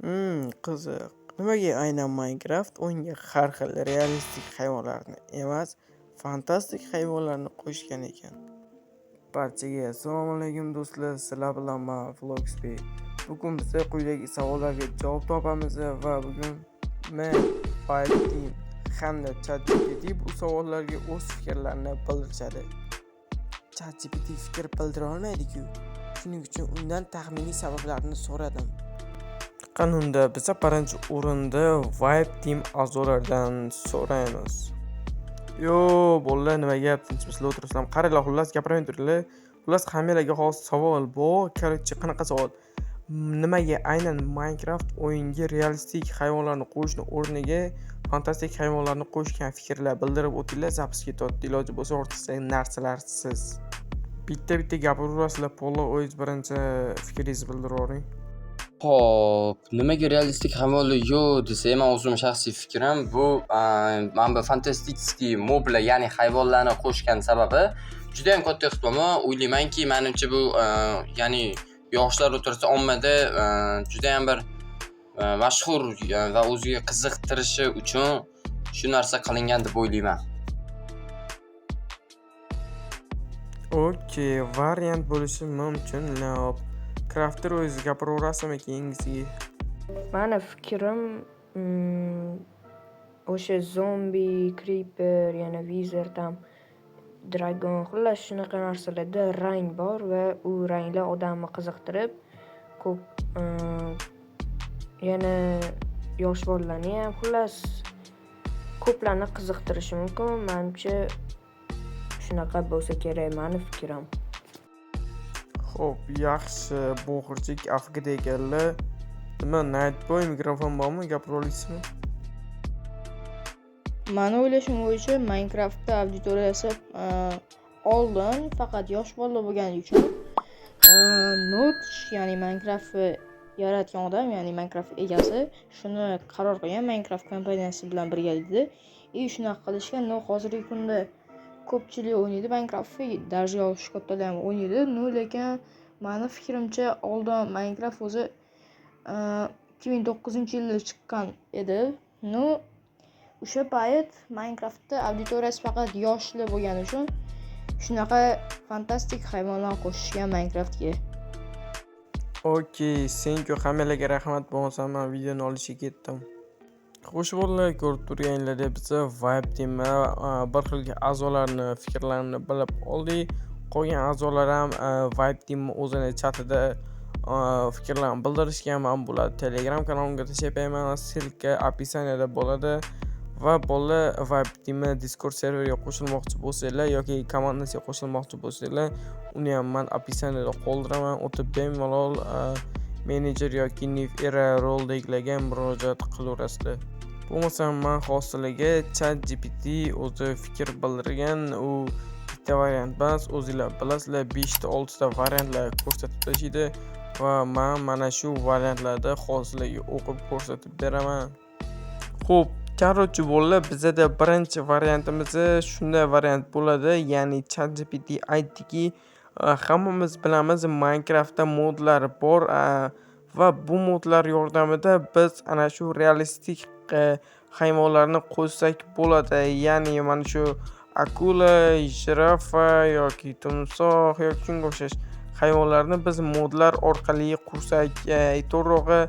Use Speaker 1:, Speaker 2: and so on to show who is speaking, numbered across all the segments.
Speaker 1: Qiziq. Nimaga aynan Minecraft o'yinga har xil realistik hayvonlarni emas, fantastik hayvonlarni qo'shgan ekan? Barchaga assalomu alaykum do'stlar, sizlar bilan men Vlogsby. Bugun biz quyidagi savollarga javob topamiz va bugun men, Vibe Team hamda ChatGPT bu savollarga o'z fikrlarini bildirishadi. ChatGPT fikr bildira olmaydi-ku. Shuning uchun undan taxminiy sabablarni so'radim. Qanunda biza birinchi o'rinda Vibe Team a'zolaridan so'raymiz. Yo, bolalar, nima gap, tinchmisizlar, o'tiribsizlarmi? Qaranglar, xullas gapiramay turinglar. Xullas hammalarga hozir savol bor. Короче, qanaqa savol? Nimaga aynan Minecraft o'yinga realistik hayvonlarni qo'yishni o'rniga fantastik hayvonlarni qo'yishgan, fikrlar bildirib o'tinglar. Запись ketyapti, iloji bo'lsa ortiqcha narsalarsiz. Bitta-bitta gapiraverasizlar. Polo, o'zingiz birinchi fikringizni bildirib yuboring.
Speaker 2: Xo'p, nimaga realistik hayvonlar yo'q desak, man o'zim shaxsiy fikrim bu, mana bu фантастический moblar, ya'ni hayvonlarni qo'shgan sababi judayam katta ehtimol. O'ylaymanki, manimcha bu, ya'ni yoshlar o'tirsa ommada judayam bir mashhur va o'ziga qiziqtirishi uchun shu narsa qilingan deb o'ylayman.
Speaker 1: Okey, variant bo'lishi mumkin. Hop. Crafter, o'zingiz gapiraverasizmi keyingisiga?
Speaker 3: Mani fikrim, o'sha zombi, creeper, yana wizard ham, dragon, xullas shunaqa narsalarda rang bor va u ranglar odamni qiziqtirib, ko'p, yana yosh bolalarni ham, xullas ko'plarni qiziqtirishi mumkin. Manimcha shunaqa bo'lsa kerak, mani fikrim.
Speaker 1: Xo'p, yaxshi, bo'g'irchik afgida ekanlar. Nima, Nightboy, mikrofon bormi? Gapira olasizmi?
Speaker 4: Mani o'ylashim bo'yicha Minecraftda auditoriyasi oldin faqat yosh bolalar bo'lgani uchun, Notch, ya'ni Minecraftni yaratgan odam, ya'ni Minecraft egasi shuni qaror qilgan Minecraft kompaniyasi bilan birgalikda и shunaqa qilishgan. Но hozirgi kunda ko'pchilik o'ynaydi Minecraftni, даже yoshi kattalar ham o'ynaydi. Но lekin mani fikrimcha oldin Minecraft o'zi 2009-yilda chiqqan edi. Но o'sha payt Minecraftda auditoriyasi faqat yoshlar bo'lgani uchun shunaqa fantastik hayvonlar qo'shishgan Minecraftga.
Speaker 1: Okey, thank you, hammalarga rahmat. Bo'lmasa men videoni olishga ketdim. Xo'sh bolalar, ko'rib turganinglardek biza Vibe Team'ni bir xil a'zolarini fikrlarini bilib oldik. Qolgan a'zolar ham Vibe Team'ni o'zini chatida fikrlarini bildirishgan. Men bularni Telegram kanalimga tashlab qo'yaman. Ссылка описаниеda bo'ladi. Va bolalar, Vibe Team'ni Discord serveriga qo'shilmoqchi bo'lsanglar yoki komandasiga qo'shilmoqchi bo'lsanglar, uni ham men описаниеda qoldiraman. O'tib bemalol menejer yoki New Era roldagilarga murojaat qilaverasizlar. Bo'lmasam men hozir sizlarga ChatGPT o'zi fikr bildirgan, u bitta variant emas, o'zinglar bilasizlar, 5 ta 6 ta variantlar ko'rsatib tashlaydi va men mana shu variantlarni hozir sizlarga o'qib ko'rsatib beraman. Xo'p, короче bolalar, bizada birinchi variantimiz shunday variant bo'ladi, ya'ni ChatGPT aytdiki, hammamiz bilamiz, Minecraftda modlar bor va bu modlar yordamida biz ana shu realistik hayvonlarni qo'shsak bo'ladi. Ya'ni mana shu akula, jirafa yoki timsoh yoki shunga o'xshash hayvonlarni biz modlar orqali qursak, to'g'rirog'i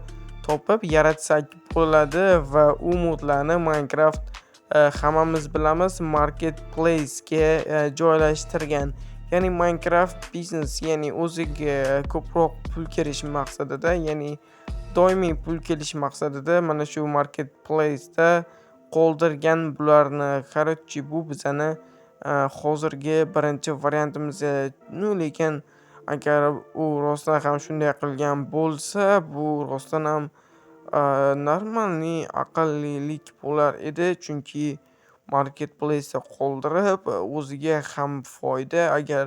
Speaker 1: topib yaratsak bo'ladi va u modlarni Minecraft, hammamiz bilamiz, marketplace'ga joylashtirgan. Ya'ni Minecraft biznes, ya'ni o'ziga ko'proq pul kelish maqsadida, ya'ni doimiy pul kelish maqsadida mana shu marketplace'da qoldirgan bularni. Короче, bu bizani hozirgi birinchi variantimiz. Ну, lekin agar u rostdan ham shunday qilgan bo'lsa, bu rostdan ham нормальный aqllilik bo'lar edi, chunki marketplace'da qoldirib o'ziga ham foyda. Agar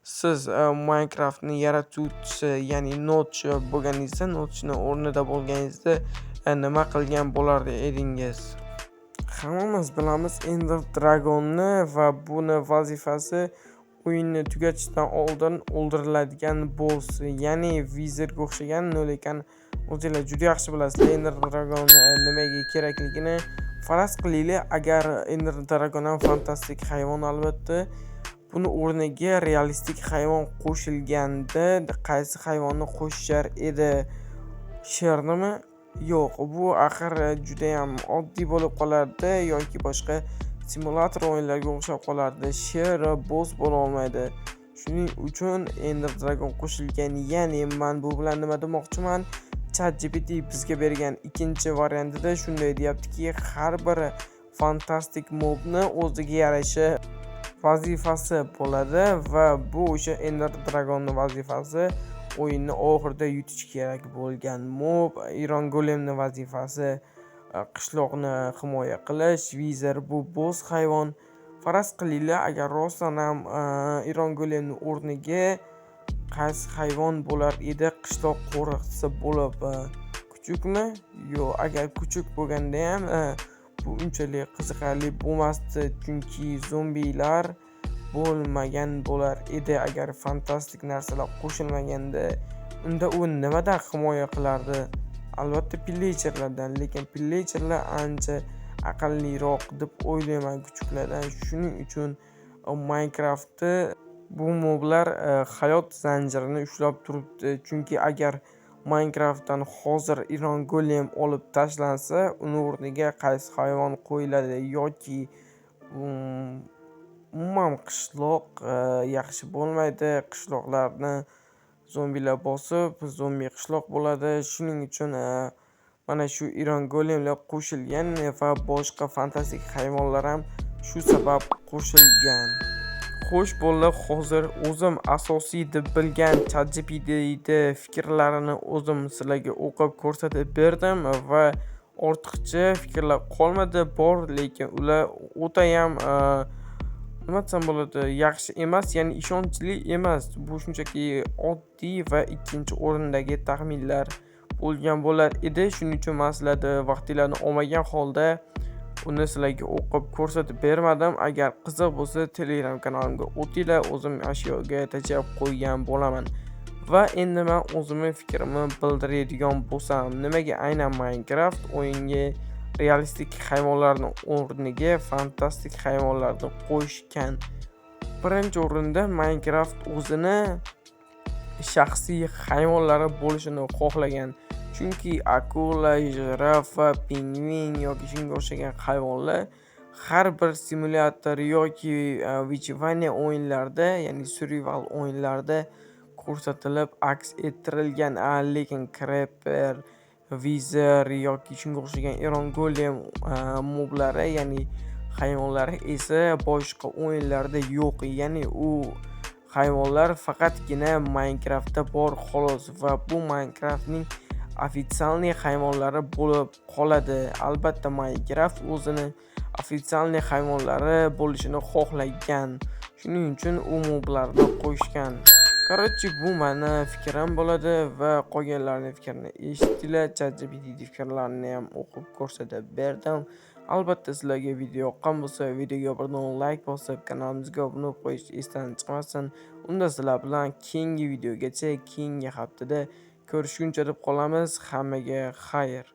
Speaker 1: siz Minecraftni yaratuvchisi, ya'ni Notch bo'lganingizda, Notchni o'rnida bo'lganingizda nima qilgan bo'lar edingiz? Hammamiz bilamiz Ender Dragonni va buni vazifasi o'yinni tugatishdan oldin o'ldiriladigan boss, ya'ni Wizardga o'xshagan, lekin O'zinglar juda yaxshi bilasizlar Ender Dragon nimaga kerakligini. Faraz qilinglar, agar Ender Dragon ham fantastik hayvon albatta. Buni o'rniga realistik hayvon qo'shilganda qaysi hayvonni qo'shishar edi? Shernimi? Yo'q, bu axir judayam oddiy bo'lib qolardi yoki boshqa simulyator o'yinlarga o'xshab qolardi. Sher boss bo'la olmaydi. Shuning uchun Ender Dragon qo'shilgan. Ya'ni men bu bilan nima demoqchiman? ChatGPT bizga bergan ikkinchi variantida shunday deyaptiki, har bir fantastik mobni o'ziga yarasha vazifasi bo'ladi va bu o'sha Ender Dragonni vazifasi o'yinni oxirida yutish kerak bo'lgan mob. Iron Golemni vazifasi qishloqni himoya qilish, Wither bu boss hayvon. Faraz qilinglar, agar rostdan ham Iron Golemni o'rniga qaysi hayvon bo'lar edi qishloq qo'riqchisi bo'lib? Kuchukmi? Yo'q, agar kuchuk bo'lganda ham bu unchalik qiziqarli bo'lmasdi, chunki zombilar bo'lmagan bo'lar edi agar fantastik narsalar qo'shilmaganda. Unda u nimadan himoya qilardi? Albatta pillagerlardan, lekin pillagerlar ancha aqlliroq deb o'ylayman kuchuklardan. Shuning uchun Minecraftda bu moblar hayot zanjirini ushlab turibdi. Chunki agar Minecraftdan hozir Iron Golem olib tashlansa, uni o'rniga qaysi hayvon qo'yiladi yoki umuman qishloq yaxshi bo'lmaydi. Qishloqlarni zombilar bosib, zombi qishloq bo'ladi. Shuning uchun mana shu Iron Golemlar qo'shilgan va boshqa fantastik hayvonlar ham shu sabab qo'shilgan. Xo'sh, bolalar, hozir o'zim asosiy deb bilgan ChatGPTda fikrlarini o'zim sizlarga o'qib ko'rsatib berdim va ortiqcha fikrlar qolmadi, bor, lekin ular o'tayam nima desam bo'ladi, yaxshi emas, ya'ni ishonchli emas. Bu shunchaki oddiy va ikkinchi o'rindagi taxminlar bo'lgan bo'lar edi. Shuning uchun men sizlarni vaqtinglarni olmagan holda uni sizlarga o'qib ko'rsatib bermadim. Agar qiziq bo'lsa, Telegram kanalimga o'tinglar, o'zim shu yerga tashlab qo'ygan bo'laman. Va endi men o'zimni fikrimni bildiradigan bo'lsam, nimaga aynan Minecraft o'yinga realistik hayvonlarni o'rniga fantastik hayvonlarni qo'yishgan? Birinchi o'rinda Minecraft o'zini shaxsiy hayvonlari bo'lishini xohlagan. Chunki akula, jirafa, pingvin yoki shunga o'xshagan hayvonlar har bir simulyator yoki выживание o'yinlarida, ya'ni survival o'yinlarda ko'rsatilib aks ettirilgan. Lekin Creeper, Wither yoki shunga o'xshagan Iron Golem moblari, ya'ni hayvonlari esa boshqa o'yinlarda yo'q. Ya'ni u hayvonlar faqatgina Minecraftda bor xolos va bu Minecraftning официальный hayvonlari bo'lib qoladi. Albatta Minecraft o'zini официальный hayvonlari bo'lishini xohlagan. Shuning uchun u moblarni qo'shgan. Короче, bu mani fikrim bo'ladi va qolganlarning fikrini eshitdinglar. ChatGPT fikrlarini ham o'qib ko'rsatib berdim. Albatta sizlarga video yoqqan bo'lsa, videoga bir dona like bosib, kanalimizga obuna bo'lib qo'yish esdan chiqmasin. Unda sizlar bilan keyingi videogacha, keyingi haftada ko'rishguncha deb qolamiz. Hammaga xayr.